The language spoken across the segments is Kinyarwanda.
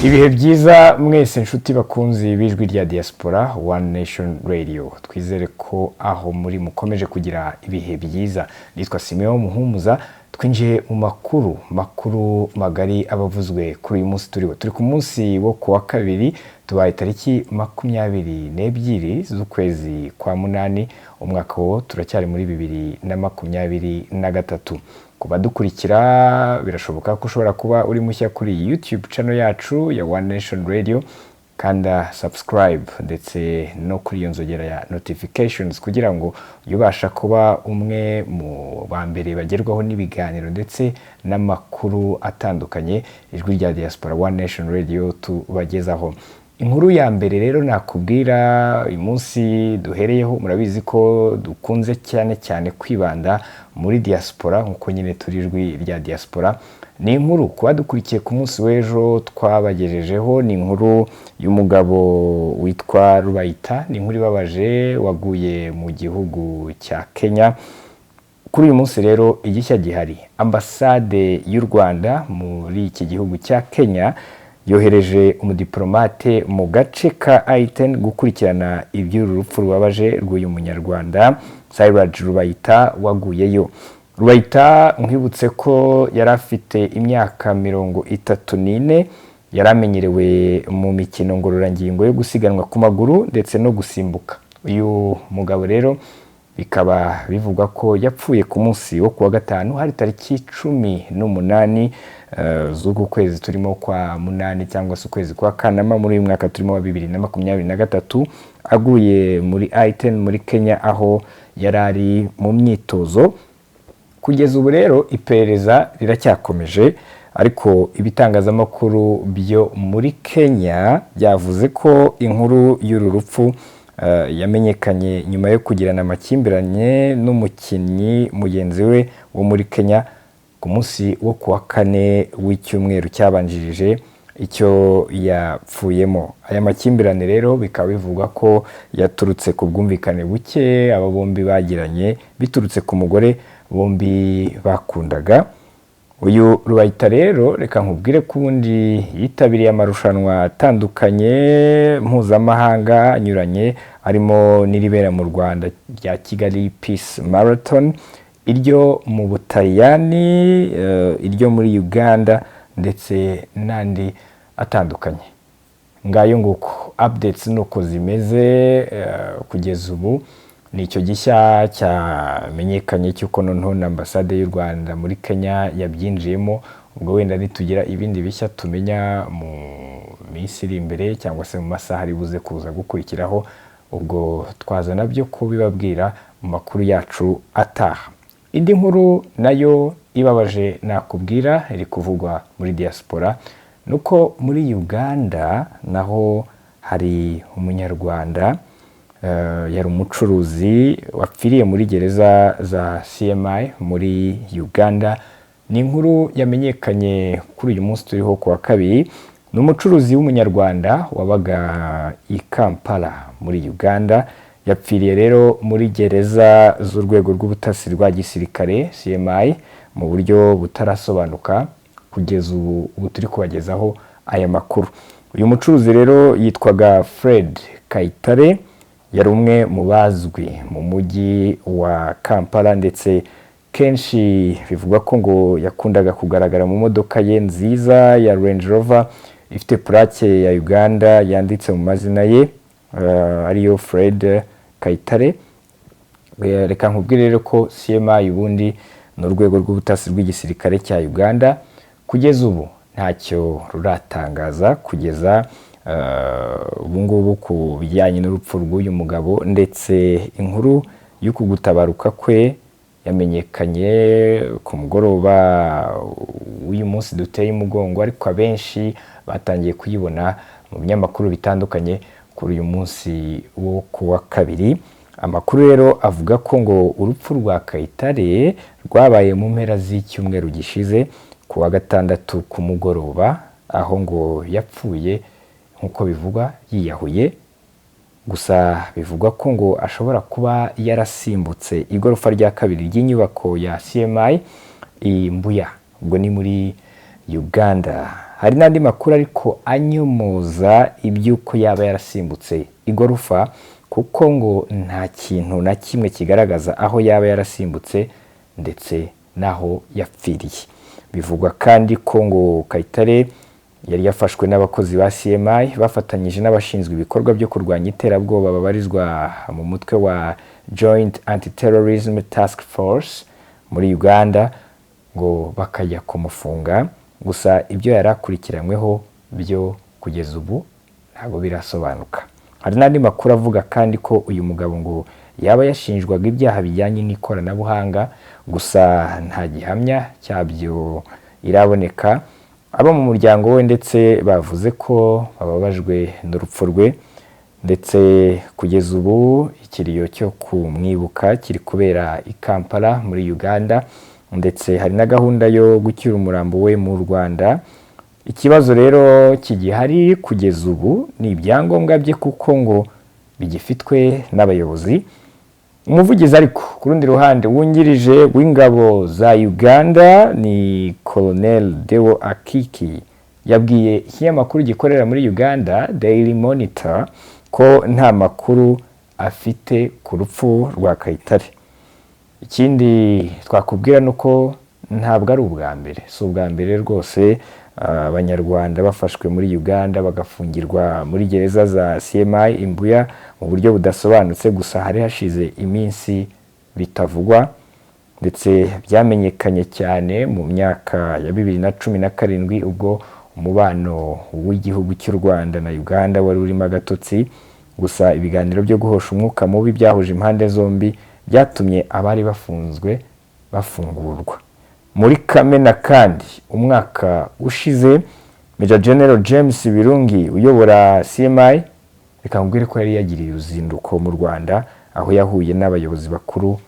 Ibihe byiza mwese, inshuti bakunzi b'Ijwi rya Diaspora, One Nation Radio. Twizere ko aho muri mukomeje kugira ibihe byiza. Nitwa Simeon Muhumuza. Twinjiye mu makuru magari abavuzwe kuri uyu munsi turiho. Turi ku munsi wo ku wa kabiri, tubaye tariki 22 z'ukwezi kwa munani, umwaka wo turacyari muri 2023. Ku badukurikira, birashoboka ko ushobora kuba uri mushya kuri YouTube channel yacu ya One Nation Radio. Kanda subscribe ndetse no kuri iyo nzogera ya notifications kugira ngo ujye ubasha kuba umwe mu ba mbere bagerwaho n'ibiganiro ndetse n'amakuru atandukanye Ijwi rya Diaspora, One Nation Radio tubagezaho. Inkuru ya mbere rero nakubwira uyu munsi duhereyeho, murabizi ko dukunze cyane cyane kwibanda muri diaspora nk'uko nyine turi Ijwi rya Diaspora. Ni inkuru kuba dukurikiye ku munsi w'ejo twabagejejeho, ni inkuru y'umugabo witwa Rubayita. Ni inkuru ibabaje, waguye mu gihugu cya Kenya. Kuri uyu munsi rero igishya gihari, Ambasade y'u Rwanda muri iki gihugu cya Kenya yohereje umudiplomate mu gace ka Iten gukurikirana iby'uru rupfu rubabaje rw'uyu Munyarwanda Siraj Rubayita waguyeyo. Rubayita, nkwibutse ko yari afite imyaka 34, yari amenyerewe mu mikino ngororangingo yo gusiganwa ku maguru ndetse no gusimbuka. Uyu mugabo rero bikaba bivugwa ko yapfuye ku munsi wo kuwa gatanu, hari tariki 18 z'uku kwezi turimo kwa munani, cyangwa se ukwezi kwa Kanama, muri uyu mwaka turimo wa 2023, aguye muri Iten muri Kenya aho yari ari mu myitozo. Kugeza ubu rero iperereza riracyakomeje, ariko ibitangazamakuru byo muri Kenya byavuze ko inkuru y'uru rupfu yamenyekanye nyuma yo kugirana amakimbirane n'umukinnyi mugenzi we wo muri Kenya ku munsi wo kuwa kane w'icyumweru cyabanjirije icyo yapfuyemo. Aya makimbirane rero bikaba bivugwa ko yaturutse ku bwumvikane buke aba bombi bagiranye biturutse ku mugore bombi bakundaga. Uyu Rubayita rero, reka nkubwire ko ubundi yitabiriye amarushanwa atandukanye mpuzamahanga anyuranye, harimo n'iribera mu Rwanda rya Kigali Peace Marathon, iryo mu Butaliyani, iryo muri Uganda ndetse n'andi atandukanye. Ngayo nguko, updates nuko zimeze kugeza ubu. Ni icyo gishya cyamenyekanye cy'uko noneho na Ambasade y'u Rwanda muri Kenya yabyinjiyemo. Ubwo wenda nitugira ibindi bishya tumenya mu minsi iri imbere cyangwa se mu masaha ari buze kuza gukurikiraho, ubwo twaza nabyo kubibabwira mu makuru yacu ataha. Indi nkuru nayo ibabaje nakubwira iri kuvugwa muri diaspora nuko muri Uganda naho hari Umunyarwanda yari umucuruzi wapfiriye muri gereza za CMI muri Uganda. Ni inkuru yamenyekanye kuri uyu munsi turiho ku wa kabiri. Ni umucuruzi w'Umunyarwanda wabaga i Kampala muri Uganda. Yapfiriye rero muri gereza z'urwego rw'ubutasi rwa gisirikare CMI mu buryo butarasobanuka kugeza ubu turi kubagezaho aya makuru. Uyu mucuruzi rero yitwaga Fred Kayitare, yari umwe mu bazwi mu mujyi wa Kampala, ndetse kenshi bivugwa ko ngo yakundaga kugaragara mu modoka ye nziza ya Range Rover ifite purake ya Uganda yanditse mu mazina ye, ariyo Fred Kayitare. Reka nkubwire rero ko CMI ubundi ni urwego rw'ubutasi rw'igisirikare cya Uganda. Kugeza ubu ntacyo ruratangaza kugeza ubu ngubu ku bijyanye n'urupfu rw'uyu mugabo, ndetse inkuru y'uku gutabaruka kwe yamenyekanye ku mugoroba w'uyu munsi duteye umugongo, ariko abenshi batangiye kuyibona mu binyamakuru bitandukanye kuri uyu munsi wo ku wa kabiri. Amakuru rero avuga ko ngo urupfu rwa Kayitare rwabaye mu mpera z'icyumweru gishize, ku wa gatandatu ku mugoroba, aho ngo yapfuye nk'uko bivugwa yiyahuye. Gusa bivugwa ko ngo ashobora kuba yarasimbutse igorofa rya kabiri ry'inyubako ya CMI i Mbuya, ubwo ni muri Uganda. Hari n'andi makuru ariko anyomoza iby'uko yaba yarasimbutse igorofa, kuko ngo nta kintu na kimwe kigaragaza aho yaba yarasimbutse ndetse n'aho yapfiriye. Bivugwa kandi ko ngo Kayitare yari yafashwe n'abakozi ba CMI bafatanyije n'abashinzwe ibikorwa byo kurwanya iterabwoba babarizwa mu mutwe wa Joint Anti-Terrorism Task Force muri Uganda, ngo bakajya kumufunga. Gusa ibyo yari akurikiranyweho byo kugeza ubu ntabwo birasobanuka. Hari n'andi makuru avuga kandi ko uyu mugabo ngo yaba yashinjwaga ibyaha bijyanye n'ikoranabuhanga, gusa nta gihamya cyabyo iraboneka. Abo mu muryango we ndetse bavuze ko bababajwe n'urupfu rwe, ndetse kugeza ubu ikiriyo cyo kumwibuka kiri kubera i Kampala muri Uganda, ndetse hari na gahunda yo gucyura umurambo we mu Rwanda. Ikibazo rero kigihari kugeza ubu ni ibyangombwa bye, kuko ngo bigifitwe n'abayobozi. Umuvugizi ariko ku rundi ruhande wungirije w'ingabo za Uganda ni Colonel Deo Akiki, yabwiye ikinyamakuru gikorera muri Uganda Daily Monitor ko nta makuru afite ku rupfu rwa Kayitare. Ikindi twakubwira ni uko ntabwo ari ubwa mbere, si ubwa mbere rwose Abanyarwanda bafashwe muri Uganda bagafungirwa muri gereza za CMI Imbuya mu buryo budasobanutse. Gusa hari hashize iminsi bitavugwa, ndetse byamenyekanye cyane mu myaka ya 2017, ubwo umubano w'igihugu cy'u Rwanda na Uganda wari urimo agatotsi. Gusa ibiganiro byo guhosha umwuka mubi byahuje impande zombi byatumye abari bafunzwe bafungurwa. Muri Kamena kandi umwaka ushize, Major General James Birungi uyobora CMI, reka nkubwire ko yari yagiriye uruzinduko mu Rwanda, aho yahuye n'abayobozi bakuru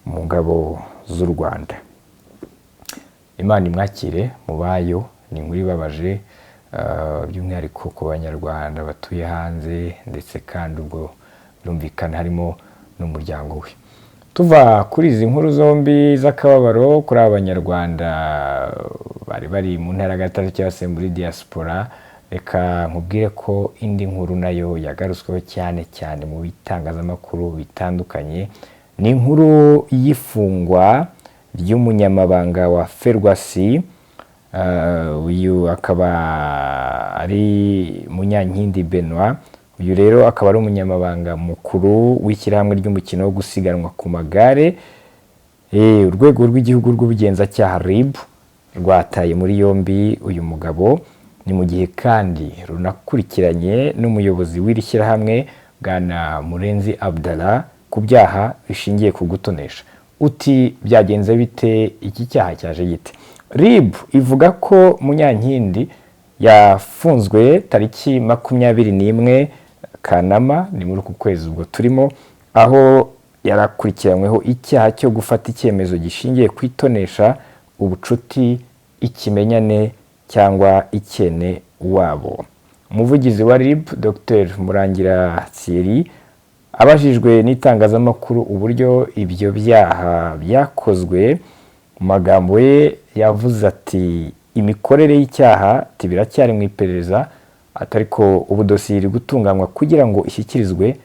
mu ngabo z'u Rwanda. Imana imwakire mu bayo. Ni inkuru ibabaje, by'umwihariko ku Banyarwanda batuye hanze, ndetse kandi ubwo birumvikana harimo n'umuryango we. Tuva kuri izi nkuru zombi z'akababaro kuri aba Banyarwanda bari bari mu ntara ya Gatatu cyangwa se muri diaspora, reka nkubwire ko indi nkuru nayo yagarutsweho cyane cyane mu bitangazamakuru bitandukanye ni inkuru y'ifungwa ry'umunyamabanga wa Ferwacy. Uyu akaba ari Munyankindi Benoit. Uyu rero akaba ari umunyamabanga mukuru w'ishyirahamwe ry'umukino wo gusiganwa ku magare. Urwego rw'igihugu rw'ubugenzacyaha RIB rwataye muri yombi uyu mugabo. Ni mu gihe kandi runakurikiranye n'umuyobozi w'iri shyirahamwe, Bwana Murenzi Abdallah, ku byaha bishingiye ku gutonesha. Uti byagenze bite? Iki cyaha cyaje gite? RIB ivuga ko Munyankindi yafunzwe tariki 21 Kanama, ni muri uku kwezi ubwo turimo, aho yarakurikiranyweho icyaha cyo gufata icyemezo gishingiye ku itonesha, ubucuti, ikimenyane cyangwa ikene wabo. Umuvugizi wa RIB, Dr Murangira Thierry, abajijwe n'itangazamakuru uburyo ibyo byaha byakozwe, mu magambo ye yavuze ati: "Imikorere y'icyaha biracyari mu iperereza," atari ko ubu dosiye iri gutunganywa kugira ngo ishyikirizwe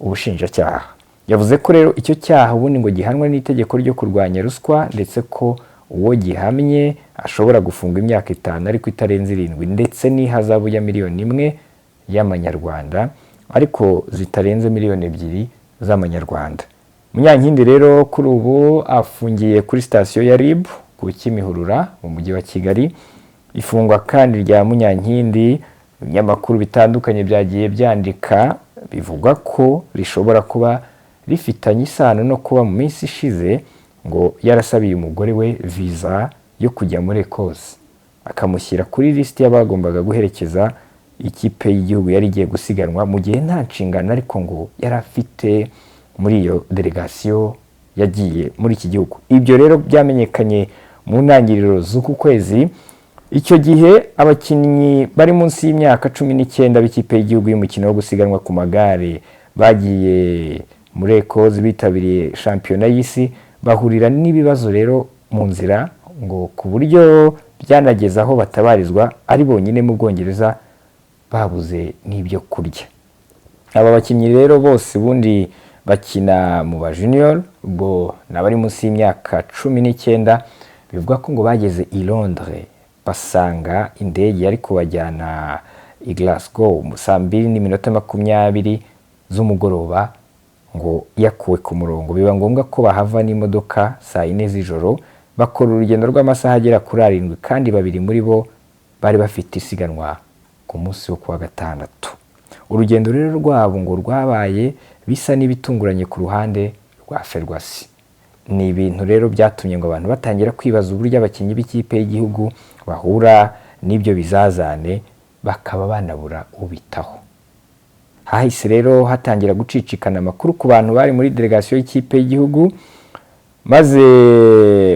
ubushinjacyaha. Yavuze ko rero icyo cyaha ubundi ngo gihanwa n'itegeko ryo kurwanya ruswa, ndetse ko uwo gihamye ashobora gufungwa imyaka 5 ariko itarenze 7, ndetse n'ihazabu ya miliyoni 1 y'amanyarwanda ariko zitarenze miliyoni 2 z'amanyarwanda. Munyankindi rero kuri ubu afungiye kuri sitasiyo ya RIB ku Kimihurura mu mujyi wa Kigali. Ifungwa kandi rya Munyankindi, ibinyamakuru bitandukanye byagiye byandika bivugwa ko rishobora kuba rifitanye isano no kuba mu minsi ishize ngo yarasabiye umugore we viza yo kujya muri Ecosse, akamushyira kuri lisiti y'abagombaga guherekeza ikipe y'igihugu yari igiye gusiganwa, mu gihe nta nshingano ariko ngo yari afite muri iyo delegasiyo yagiye muri iki gihugu. Ibyo rero byamenyekanye mu ntangiriro z'uku kwezi. Icyo gihe abakinnyi bari munsi y'imyaka 19 b'ikipe y'igihugu y'umukino wo gusiganwa ku magare bagiye muri Ecosse bitabiriye shampiyona y'isi, bahurira n'ibibazo rero mu nzira, ngo ku buryo byanageze aho batabarizwa ari bonyine mu Bwongereza, babuze n'ibyo kurya. Aba bakinnyi rero bose ubundi bakina mu ba junior, ubwo ni abari munsi y'imyaka 19. Bivuga ko ngo bageze i Londres basanga indege yari kubajyana i Glasgow saa 2:20 z'umugoroba ngo yakuwe ku murongo, biba ngombwa ko bahava n'imodoka saa 4 z'ijoro, bakora urugendo rw'amasaha agera kuri 7, kandi babiri muri bo bari bafite isiganwa ku munsi wo kuwa gatandatu. Urugendo rero rwabo ngo rwabaye bisa n'ibitunguranye ku ruhande rwa Ferwacy. Ni ibintu rero byatumye ngo abantu batangira kwibaza uburyo abakinnyi b'ikipe y'igihugu bahura n'ibyo bizazane, bakaba banabura ubitaho. Hahise rero hatangira gucicikana amakuru ku bantu bari muri delegasiyo y'ikipe y'igihugu, maze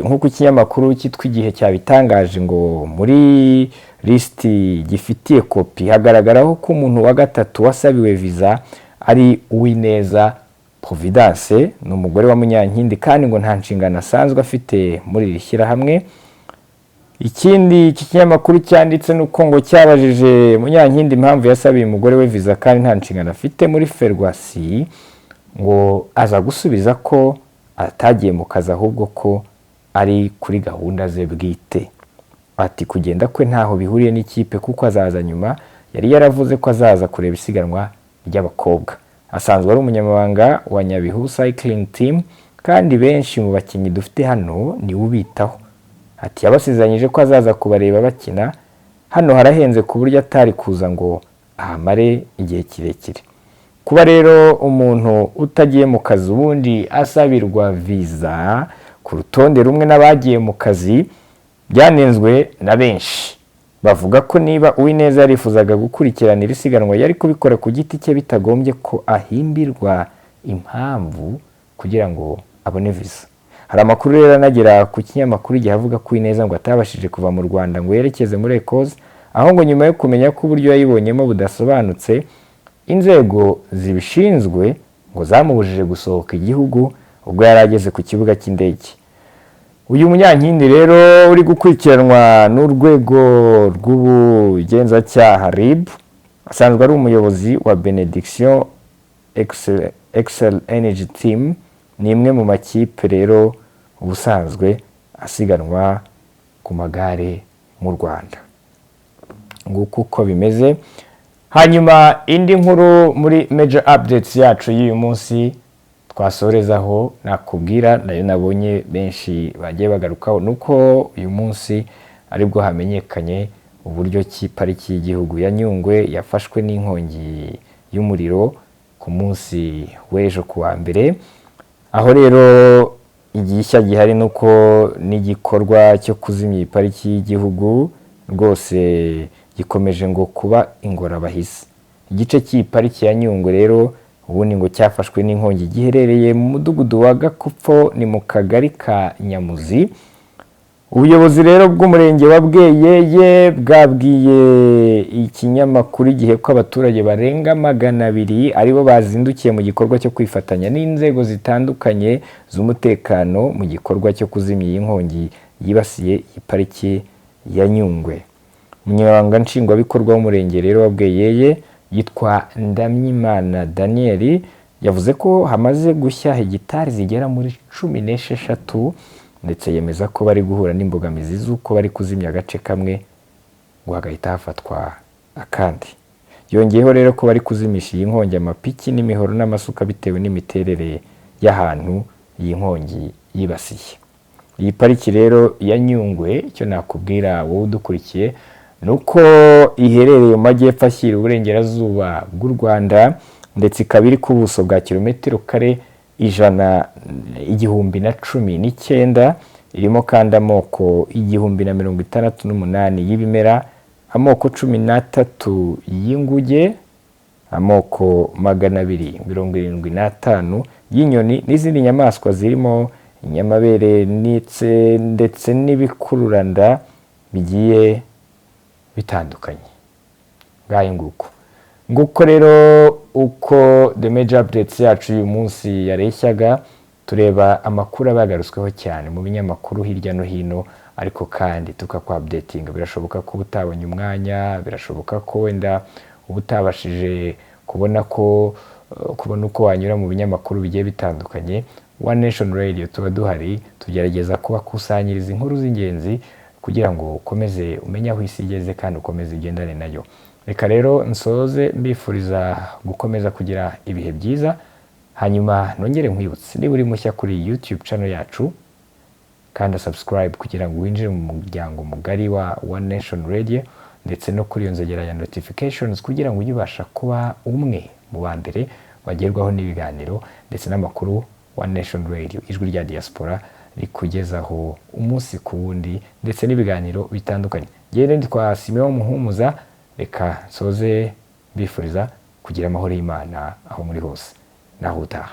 nk'uko ikinyamakuru cyitwa Igihe cyabitangaje, ngo muri lisiti gifitiye kopi hagaragaraho ko umuntu wa gatatu wasabiwe viza ari Uwineza Providence, ni umugore wa Munyankindi, kandi ngo nta nshingano asanzwe afite muri iri shyirahamwe. Ikindi iki kinyamakuru cyanditse ni uko ngo cyabajije Munyankindi impamvu yasabiye umugore we viza kandi nta nshingano afite muri Ferwacy, ngo aza gusubiza ko atagiye mu kazi, ahubwo ko ari kuri gahunda ze bwite. Ati: "Kugenda kwe ntaho bihuriye n'ikipe kuko azaza nyuma, yari yaravuze ko azaza kureba isiganwa ry'abakobwa. Asanzwe ari umunyamabanga wa Nyabihu Cycling Team, kandi benshi mu bakinnyi dufite hano niwe ubitaho." Ati: "Yabasezeranyije ko azaza kubareba bakina. Hano harahenze ku buryo atari kuza ngo ahamare igihe kirekire." Kuba rero umuntu utagiye mu kazi ubundi asabirwa viza ku rutonde rumwe n'abagiye mu kazi, byanenzwe na benshi, bavuga ko niba Uwineza yarifuzaga gukurikirana iri siganwa yari kubikora ku giti cye, bitagombye ko ahimbirwa impamvu kugira ngo abone viza. Hari amakuru rero anagera ku kinyamakuru Igihe avuga ko Uwineza ngo atabashije kuva mu Rwanda ngo yerekeze muri Ecosse, aho ngo nyuma yo kumenya ko uburyo yayibonyemo budasobanutse, inzego zibishinzwe ngo zamubujije gusohoka igihugu ubwo yari ageze ku kibuga cy'indege. Uyu Munyankindi rero uri gukurikiranwa n'urwego rw'ubugenzacyaha RIB, asanzwe ari umuyobozi wa Benediction Excel Energy Team. Ni imwe mu makipe rero ubusanzwe asiganwa ku magare mu Rwanda. Nguko uko bimeze. Hanyuma indi nkuru muri major updates yacu y'uyu munsi twasorezaho, nakubwira nayo nabonye benshi bagiye bagarukaho, ni uko uyu munsi aribwo hamenyekanye uburyo ki Pariki y'Igihugu ya Nyungwe yafashwe n'inkongi y'umuriro ku munsi w'ejo ku wa mbere. Aho rero igishya gihari ni uko n'igikorwa cyo kuzimya iyi pariki y'igihugu rwose gikomeje ngo kuba ingorabahizi. Igice cy'iyi pariki ya Nyungwe rero ubundi ngo cyafashwe n'inkongi giherereye mu mudugudu wa Gakupfo, ni mu kagari ka Nyamuzi. Ubuyobozi rero bw'umurenge wa Bweyeye bwabwiye ikinyamakuru Igihe ko abaturage barenga 200 aribo bazindukiye mu gikorwa cyo kwifatanya n'inzego zitandukanye z'umutekano mu gikorwa cyo kuzimya iyi nkongi yibasiye iyi pariki ya Nyungwe. Umunyamabanga nshingwabikorwa w'umurenge rero wa Bweyeye yitwa Ndamyimana Daniel, yavuze ko hamaze gushya hegitari zigera muri 16, ndetse yemeza ko bari guhura n'imbogamizi z'uko bari kuzimya agace kamwe ngo hagahita hafatwa akandi. Yongeyeho rero ko bari kuzimisha iyi nkongi amapiki n'imihoro n'amasuka, bitewe n'imiterere y'ahantu iyi nkongi yibasiye. Iyi pariki rero ya Nyungwe, icyo nakubwira wowe udukurikiye ni uko iherereye mu majyepfo ashyira uburengerazuba bw'u Rwanda, ndetse ikaba iri ku buso bwa kilometero kare 1019. Irimo kandi amoko 1068 y'ibimera, amoko 13 y'inguge, amoko 275 y'inyoni n'izindi nyamaswa zirimo inyamabere ndetse n'ibikururanda bigiye bitandukanye. Ngayo nguko. Nguko rero uko the major updates yacu uyu munsi yareshyaga, tureba amakuru aba yagarutsweho cyane mu binyamakuru hirya no hino. Ariko kandi tukaku-updatinga. Birashoboka ko uba utabonye umwanya, birashoboka ko wenda uba utabashije kubona ko kubona uko wanyura mu binyamakuru bigiye bitandukanye. One Nation Radio tuba duhari, tugerageza kubakusanyiriza inkuru z'ingenzi kugira ngo ukomeze umenye aho isi igeze kandi ukomeze ugendane nayo. Reka rero nsoze mbifuriza gukomeza kugira ibihe byiza, hanyuma nongere nkwibutse, niba uri mushya kuri YouTube channel yacu, kanda subscribe kugira ngo winjire mu muryango mugari wa One Nation Radio, ndetse no kuri iyo nzogera ya notifications kugira ngo ujye ubasha kuba umwe mu ba mbere bagerwaho n'ibiganiro ndetse n'amakuru One Nation Radio, ijwi rya diaspora, rikugezaho umunsi ku wundi, ndetse n'ibiganiro bitandukanye. Njyewe nitwa Simeon Muhumuza. Reka nsoze mbifuriza kugira amahoro y'Imana aho muri hose. Naho utaha.